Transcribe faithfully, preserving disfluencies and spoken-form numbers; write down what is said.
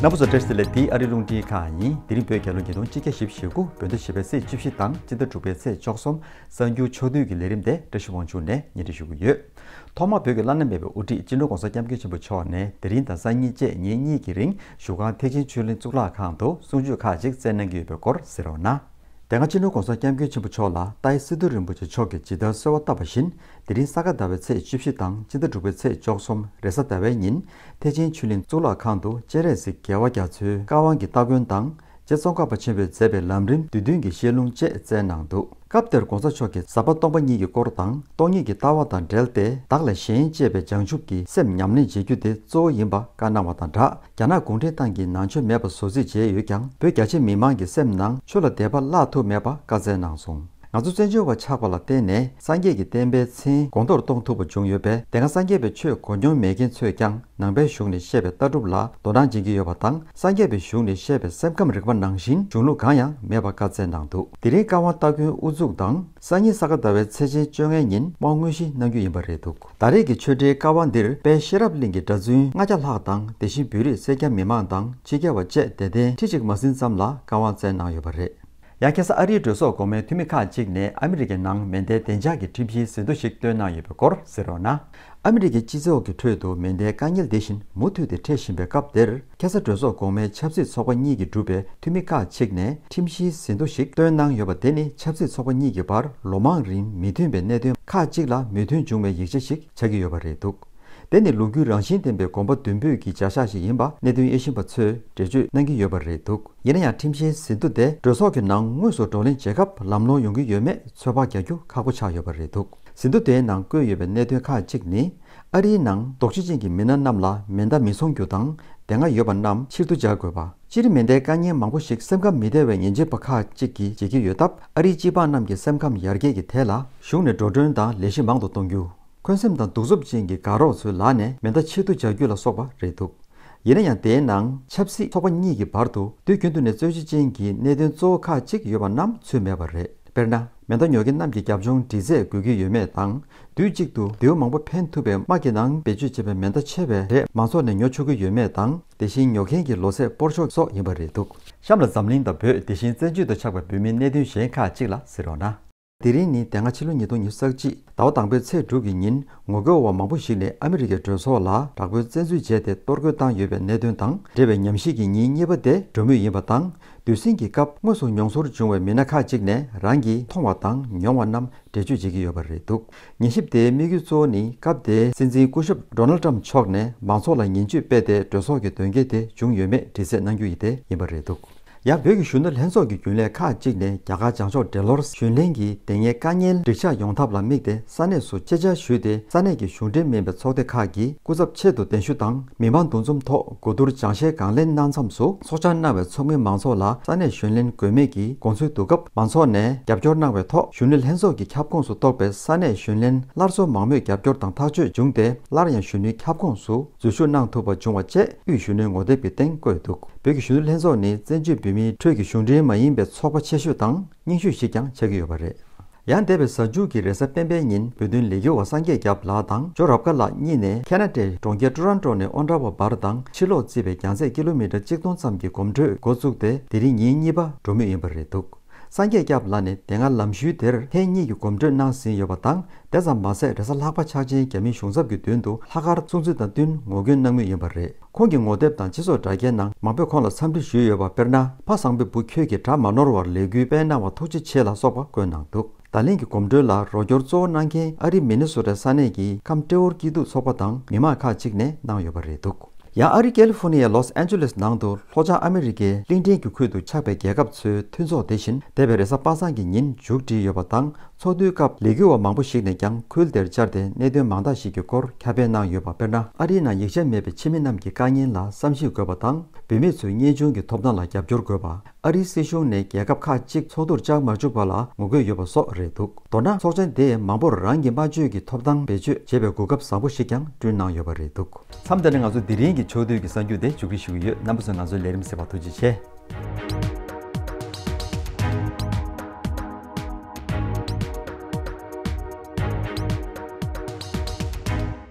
རྣམ་པ་ཚོ་བཀྲ་ཤིས་བདེ་ལེགས། འདི་ཨ་རིའི་རླུང་འཕྲིན་ཁང་ཡིན། དེ་རིང་བོད་རྒྱལ་ལོ་ཉིས་སྟོང་ཆིག་བརྒྱ་བཞི་བཅུ་ཞེ་དགུ། བོད་ཟླ་བཞི་པའི་ཚེས་བཅུ་བཞི་དང་སྤྱི་ཟླ་དྲུག་པའི་ཚེས་བཅུ་གསུམ། གསར་འགྱུར་ཕྱོགས་བསྡུས་ཀྱི་ལས་རིམ་དེ་བཀྲ་ཤིས་དབང་ཕྱུག་ནས་སྙན་སྒྲོན་ཞུ་གི་ཡོད། ཐོག་མར་བོད་ཀྱི་བླ་ན་མེད་པའི་དབུ་ཁྲིད་སྤྱི་ནོར་༧གོང་ས་༧སྐྱབས་མགོན་ཆེན་པོ་མཆོག་ནས་དེ་རིང་དང་སང་ཉིན་བཅས་ཉིན་གཉིས་ཀྱི་རིང་བཞུགས་ཁང་ཐེག་ཆེན་ཆོས་གླིང་གཙུག་ལག་ཁང་དུ་གསུང་ཆོས་ཁག་ཅིག་སྩལ་གནང་གི་ཡོད་པའི་སྐོར་གཟིགས་རོགས་གནང་། དེ་སྔ་སྤྱི་ནོར་༧གོང་ས་༧སྐྱབས་མགོན་ཆེན་པོ་མཆོག་ལ་ཏཱའི་སི་ཏུ་རིན་པོ་ཆེ་མཆོག་གིས་ཇི་ལྟར་གསོལ་བ་བཏབ་པ་བཞིན། དེ་རིང་ས་ག་ཟླ་བའི་ཚེས་བཅུ་བཞི་དང་སྤྱི་ཟླ་དྲུག་པའི་ཚེས་བཅུ་གསུམ་རེས་གཟའ་ཟླ་བའི་ཉིན་ཐེག་ཆེན་ཆོས་གླིང་གཙུག་ལག་ཁང་དུ་སྤྱན་རས་གཟིགས་རྒྱལ་བ་རྒྱ་མཚོའི་བཀའ་དབང་གི་སྟ་གོན་དང་། རྗེ་ཙོང་ཁ་པ་ཆེན་པོས་མཛད་པའི་ལམ་རིམ་བསྡུས་དོན་གྱི་བཤད་ལུང་བཅས་སྩལ་གནང་འདུག་སྐབས་དེར་༧གོང་ས་མཆོག་གིས་ཟབ་པ་སྟོང་པ་ཉིད་ཀྱི་སྐོར་དང་སྟོང་ཉིད་ཀྱི་ལྟ་བ་དང་འབྲེལ་ཏེ། བདག་ལས་གཞན་གཅེས་པའི་བྱང་ཆུབ་ཀྱི་སེམས་ཉམས་ལེན་བྱེད་རྒྱུ་དེ་གཙོ་བོ་ཡིན་པ་བཀའ་གནང་བ་དང་སྦྲགས། རྒྱ་ནག་གུང་ཁྲན་ཏང་གིས་ནང་ཆོས་མེད་པ་བཟོ་རྩིས་བྱས་ཡོད་ཀྱང་། བོད་རྒྱ་ཆེ་མི་མང་གི་སེམས་ནང་ཆོས་ལ་དད་པ་བརླག་ཐུབ་མེད་པ་བཀའ་སྩལ་གནང་སོང་། ང་ཚོ་བཙན་བྱོལ་བ་ཆགས་པ་ལ་བརྟེན་ནས་སངས་རྒྱས་ཀྱི་བསྟན་པའི་མཚན་གོང་མཐོར་གཏོང་ཐུབ་པ་བྱུང་ཡོད་པས། དེ་སྔ་སངས་རྒྱས་པའི་ཆོས་གོ་མྱོང་མེད་མཁན་ཚོས་ཀྱང་ནང་པའི་གཞུང་ནས་བཤད་པའི་ལྟ་གྲུབ་ལ་དོ་སྣང་བྱེད་ཀྱི་ཡོད་པ་དང་། སངས་རྒྱས་པའི་གཞུང་ནས་བཤད་པའི་སེམས་ཁམས་རིག་པ་ནང་བཞིན་གཞུང་ལུགས་གང་ཡང་མེད་པ་བཀའ་སྩལ་གནང་འདུག་དེ་རིང་བཀའ་དབང་སྟ་གོན་དབུ་འཛུགས་དང་། སང་ཉིན་ས་ག་ཟླ་བའི་ཚེས་ཆེན་བཅོ་ལྔའི་ཉིན་དབང་དངོས་གཞི་གནང་རྒྱུ་ཡིན་པ་རེད་འདུག་ད་རེས་ཀྱི་ཆོས་འབྲེལ་བཀའ་དབང་འདིར་དཔལ་ཤེས་རབ་གླིང་གི་གྲྭ་བཙུན་ལྔ་བརྒྱ་ལྷག་དང་། དེ་བཞིན་བོད་རིགས་སེར་སྐྱ་མི་མང་དང་ཕྱི་རྒྱལ་བ་བཅས་དད་ལྡན་ཁྲི་གཅིག་མ་ཟིན་ཙམ་ལ་བཀའ་དབང་སྩལ་གནང་ཡོད་པ་རེད། ཡང་ཁ་སང་ཨ་རིའི་གྲོས་ཚོགས་གོང་མའི་འཐུས་མི་ཁག་ཅིག་ནས་ཨ་མི་རི་ཀའི་ནང་མེ་མདའི་བདེ་འཇགས་ཀྱི་ཁྲིམས་གཞིའི་ཟིན་ཐོ་ཞིག་བཏོན་གནང་ཡོད་པའི་སྐོར་གཟིགས་རོགས་གནང་། ཨ་མི་རི་ཀའི་སྤྱི་ཚོགས་ཀྱི་ཁྲོད་དུ་མེ་མདའི་དཀའ་ངལ་འདི་བཞིན་མུ་མཐུད་དེ་འཕྲད་བཞིན་པའི་སྐབས་འདིར། ཁ་སང་གྲོས་ཚོགས་གོང་མའི་ཆབ་སྲིད་ཚོགས་པ་གཉིས་ཀྱིས་གྲུབ་པའི་འཐུས་མི་ཁག་ཅིག་ནས་ཁྲིམས་གཞིའི་ཟིན་ཐོ་ཞིག་བཏོན་གནང་ཡོད་པ་དེ་ནི། ཆབ་སྲིད་ཚོགས་པ་གཉིས་ཀྱི་བར་ལོ་མང་རིང་མི་མཐུན་པའི་གནད་དོན་ཁག་ཅིག་ལ་མོས་མཐུན་བྱུང་བའི་ཡིག་ཆ་ཞིག་ཆགས་ཀྱི་ཡོད་པ་རེད་འདུག་དེ་ནི་ལོ་རྒྱུས་རང་བཞིན་ལྡན་པའི་དགོངས་པ་བདུན་པོས་ཀྱི་བྱ་གཞག་ཞིག་ཡིན་པ་གནད་དོན་དབྱེ་ཞིབ་པ་ཚོས་འགྲེལ་བརྗོད་གནང་གི་ཡོད་པ་རེད་འདུག་ཡིན་ན་ཡང་། ཁྲིམས་གཞིའི་ཟིན་ཐོ་དེ་གྲོས་ཚོགས་ཀྱི་ནང་དངོས་སུ་བགྲོ་གླེང་བྱེད་སྐབས་ལམ་ལྷོང་ཡོང་གི་ཡོད་མེད་ཚོད་དཔག་རྒྱག་རྒྱུ་ཁག་པོ་ཆགས་ཡོད་པ་རེད་འདུག་ཟིན་ཐོ་དེའི་ནང་བཀོད་ཡོད་པའི་གནད་དོན་ཁག་ཅིག་ནི། ཨ་རིའི་ནང་དོགས་གཞི་ཅན་གྱི་མི་སྣ་རྣམས་ལ་མེ་མདའ་མི་འཚོང་རྒྱུ་དང་། དེ་སྔ་ཡོད་པ་རྣམས་ཕྱིར་བསྡུ་བྱ་དགོས་པ། སྤྱིར་མེ་མདའི་དཀའ་ངལ་མང་པོ་ཞིག་སེམས་ཁམས་མི་བདེ་བའི་ཉེན་བཅོལ་བ་ཁག་ཅིག་གིས་འཇལ་གྱི་ཡོད་སྟབས། ཨ་རིའི་སྤྱི་འབངས་རྣམས་ཀྱི་སེམས་ཁམས་ཡར་རྒྱས་ཀྱི་ཐད་ལ་གཞུང་ནས་འགྲོ་གྲོན་དང་ལས་གཞི་མང་དུ་གཏོང་རྒྱུ། འཁོན་སེམས་དང་གདུག་རྩུབ་ཅན་གྱི་དགའ་རོགས་ཚོའི་ལག་ནས་མེ་མདའ་ཕྱིར་བསྡུ་བྱ་རྒྱུ་ལ་སོགས་པ་རེད་འདུག་ཡིན་ན་ཡང་། དེའི་ནང་ཆབ་སྲིད་ཚོགས་པ་གཉིས་ཀྱི་བར་དུ་དུས་རྒྱུན་དུ་ནས་རྩོད་གཞི་ཅན་གྱི་གནད་དོན་གཙོ་བོ་ཁག་ཅིག་ཡོད་པ་རྣམས་ཚུད་མེད་པ་རེད། དཔེར་ན། མེ་མདའ་ཉོ་མཁན་རྣམས་ཀྱི་རྒྱབ་ལྗོངས་འདྲི་རྩད་དགོས་ཀྱི་ཡོད་མེད་དང་། དུས་གཅིག་ཏུ་ལྡེའུ་མང་པོ་འཕེན་ཐུབ་པའི་དམག་གི་ནང་བེད་སྤྱོད་བྱེད་པའི་མེ་མདའ་ཆེ་བའི་གྲས་མང་ཚོགས་ནས་ཉོ་ཆོག་གི་ཡོད་མེད་དང་། དེ་བཞིན་ཉོ་མཁན་གྱི་ལོ་ཚད་སྤོར་ཆོག་སོགས་ཡིན་པ་རེད་འདུག་གཤམ་ལ་འཛམ་གླིང་དང་བོད། དེ་བཞིན་བཙན་བྱོལ་དུ་ཆགས་པའི་བོད་མིའི་གནད་དོན་གཞན་ཁག་ཅིག་ལ་གཟིགས་རོགས་གནང་། དེ་རིང་ནི་དེ་སྔ་ཕྱི་ལོ་ཉིས་སྟོང་ཉི་ཤུ་རྩ་གཅིག་ཟླ་བ་དང་པོའི་ཚེས་དྲུག་གི་ཉིན། ངོ་རྒོལ་བ་མང་པོ་ཞིག་ནས་ཨ་མི་རི་ཀའི་གྲོས་ཚོགས་ལ་དྲག་པོའི་བཙན་འཛུལ་བྱས་ཏེ་གཏོར་རྒོལ་བཏང་ཡོད་པའི་གནད་དོན་དང་འབྲེལ་བའི་ཉམས་ཞིབ་ཀྱི་ཉིན་གཉིས་པ་དེ་འགྲོ་མུས་ཡིན་པ་དང་། དུས་ཟིང་གི་སྐབས་དངོས་སུ་མྱོང་ཚོར་བྱུང་བའི་མི་སྣ་ཁག་ཅིག་ནས་རང་གིས་མཐོང་བ་དང་མྱོང་བ་རྣམས་འགྲེལ་བརྗོད་བྱེད་ཀྱི་ཡོད་པ་རེད་འདུག་ཉན་ཞིབ་དེའི་དམིགས་ཡུལ་གཙོ་བོ་ནི། སྐབས་དེའི་སྲིད་འཛིན་སྐུ་ཞབས་ཌོ་ནལ་ཊམ་མཆོག་ནས་མང་ཚོགས་ལ་ངན་ཇུས་སྤེལ་ཏེ་གྲོས་ཚོགས་ཀྱི་དོན་རྐྱེན་དེ་བྱུང་ཡོད་མེད་དྲི་རྩད་གནང་རྒྱུ་ཡིན་ཏེ་ཡིན་པ་རེད་འདུག་ཡང་བོད་ཀྱི་གཞོན་ནུ་ལྷན་ཚོགས་ཀྱི་རྒྱུན་ལས་ཁག་ཅིག་ནས་རྒྱ་གར་བྱང་ཕྱོགས་ཌེ་ལོར་གཞོན་ལྷན་གྱིས་དེ་སྔའི་དཀའ་ངལ་འགྲིག་ཆགས་ཡོང་ཐབས་ལ་དམིགས་ཏེ་ས་གནས་སུ་ཆེད་བཅར་ཞུས་ཏེ། ས་གནས་ཀྱི་གཞུང་འབྲེལ་མིན་པའི་ཚོགས་སྡེ་ཁག་གིས་སྐུ་ཚབ་ཆེད་དུ་གདན་ཞུ་དང་མི་མང་འདུ་འཛོམས་ཐོག་གོ་བསྡུར་སྦྱང་བཤད་དགག་ལན་གནང་མཚམས་སུ། ཚོགས་བཅར་གནང་བའི་ཚོགས་མི་མང་ཚོགས་ལ་ས་གནས་གཞོན་ལྷན་དགོས་མེད་ཀྱི་དགོངས་ཚུལ་བསྡུ་སྐབས། མང་ཚོགས་ནས་རྒྱབ་སྐྱོར་གནང་བའི་ཐོག་གཞོན་ནུ་ལྷན་ཚོགས་ཀྱི་ཁྱབ་ཁོངས་སུ་གཏོགས་པའི་ས་གནས་གཞོན་ལྷན་སླར་གསོ་མང་མོས་རྒྱབ་སྐྱོར་དང་ཐག་གཅོད་བྱུང་སྟེ། སླར་ཡང་གཞོན་ནུའི་ཁྱབ་ཁོངས་སུ་འཛུལ་ཞུགས་གནང་ཐུབ་པ་བྱུང་བ་བཅས་དབུས་གཞོན་ནུའི་ངོ་དེབ་ཀྱི་སྟེང་བཀོད་འདུག་བོད་ཀྱི་གཞོན་ནུ་ལྷན་ཚོགས་ནི་བཙན་བྱོལ་བོད་མིའི་ཁྲོད་ཀྱི་གཞུང་འབྲེལ་མ་ཡིན་པའི་ཚོགས་པ་ཆེ་ཤོས་དང་རྙིང་ཤོས་ཤིག་ཀྱང་ཆགས་ཀྱི་ཡོད་པ་རེད། ཡང་འདས་པའི་གཟའ་མཇུག་གི་རེས་གཟའ་སྤེན་པའི་ཉིན། བོད་དོན་ལས་འགུལ་བ་སངས་རྒྱས་སྐྱབས་ལགས་དང་ཇོ་རབ་དགའ་ལགས་གཉིས་ནས་ཁེ་ན་ཌའི་གྲོང་ཁྱེར་ཊོ་རོན་ཊོ་ནས་ཨོན་ཊ་ཝ་བར་དང་ཕྱིར་ལོག་བརྩིས་པའི་རྒྱང་ཚད་ཀི་ལོ་མི་ཊར་གཅིག་སྟོང་ཙམ་གྱི་གོམ་བགྲོད་འགོ་བཙུགས་ཏེ། དེ་རིང་ཉིན་གཉིས་པ་འགྲོ་མུས་ཡིན་པ་རེད་འདུག་སངས་རྒྱས་སྐྱབས་ལགས་ནས་དེ་སྔ་ལམ་ཞུའི་དེར་ཐེངས་གཉིས་ཀྱི་གོམ་བགྲོད་གནང་ཟིན་ཡོད་པ་དང་། དེ་ཙམ་མ་ཟད། རེས་གཟའ་ལྷག་པ་ཕྱག་ཆེན་རྒྱ་མིའི་གཞུང་ཚབ་ཀྱི་མདུན་དུ་ལྷག་དཀར་སྲུང་བརྩི་དང་བསྟུན་ངོ་རྒོལ་གནང་མུས་ཡིན་པ་རེད། ཁོང་གི་ངོ་དེབ་དང་སྤྱི་ཚོགས་དྲ་རྒྱའི་ནང་མང་པོས་ཁོང་ལ་འཚམས་འདྲི་ཞུས་ཡོད་པ། དཔེར་ན། ཕ་བཟང་པོའི་བུ་ཁྱོད་ཀྱིས་དགྲ་མ་ནོར་བར་ལས་འགུལ་སྤེལ་གནང་བར་ཐུགས་རྗེ་ཆེ་ལ་སོགས་པ་བཀོད་གནང་འདུག་བརྡ་ལན་གྱི་གོམ་བགྲོད་ལ་རོགས་སྐྱོར་གཙོ་བོ་གནང་མཁན་ཨ་རིའི་མི་ནི་སོ་ཊའི་ས་གནས་ཀྱི་ཁམས་ཏྲེ་ཧོར་སྐྱིད་སྡུག་ཚོགས་པ་དང་མི་མང་ཁག་ཅིག་ནས་གནང་ཡོད་པ་རེད་འདུག་ཡང་ཨ་རིའི་ཀེ་ལི་ཧྥོར་ནི་ཡའི་ལོས་ཨན་ཇེ་ལེས་ནང་དུ་ལྷོ་བྱང་ཨ་མི་རི་ཀའི་གླིང་ཕྲན་གྱི་ཁུལ་དུ་ཆགས་པའི་རྒྱལ་ཁབ་ཚོའི་མཐུན་ཚོགས་དེ་བཞིན་འདས་པའི་རེས་གཟའ་པ་སངས་ཀྱི་ཉིན་མཇུག་སྒྲིལ་ཡོད་པ་དང་། ཚོགས་འདུའི་སྐབས་ལས་འགུལ་བ་མང་པོ་ཞིག་ནས་ཀྱང་ཁུལ་དེར་བཅར་ཏེ་གནད་དོན་མང་དག་ཞིག་གི་སྐོར་ཁྱབ་སྤེལ་གནང་ཡོད་པ། དཔེར་ན། ཨ་རིའི་ནང་ཡིག་ཆ་མེད་པའི་ཕྱི་མི་རྣམས་ཀྱི་དཀའ་ངལ་ལ་བསམ་ཤེས་དགོས་པ་དང་། བུད་མེད་ཚོའི་གཉེན་ཆུང་གི་ཐོབ་ཐང་ལ་རྒྱབ་སྐྱོར་དགོས་པ། ཨ་རིའི་སྲིད་གཞུང་ནས་རྒྱལ་ཁབ་ཁག་ཅིག་ཚོགས་འདུར་བཅར་མ་བཅུག་པ་ལ་ངོ་རྒོལ་ཡོད་པ་སོགས་རེད་འདུག་མདོར་ན། ཚོགས་ཆེན་དེས་མང་པོར་རང་གི་སྨྲ་བརྗོད་ཀྱི་ཐོབ་ཐང་བེད་སྤྱོད་བྱེད་པའི་གོ་སྐབས་བཟང་པོ་ཞིག་ཀྱང་བསྐྲུན་གནང་ཡོད་པ་རེད་འདུག་མཚམས་འདི་ནས་ང་ཚོ་དེ་རིང་གི་ཕྱོགས་བསྡུས་ཀྱི་གསར་འགྱུར་དེ་མཇུག་སྒྲིལ་ཞུ་གི་ཡོད། རྣམ་པ་ཚོས་ང་ཚོའི་ལས་རིམ་གཟིགས་པར་ཐུགས་རྗེ་ཆེ།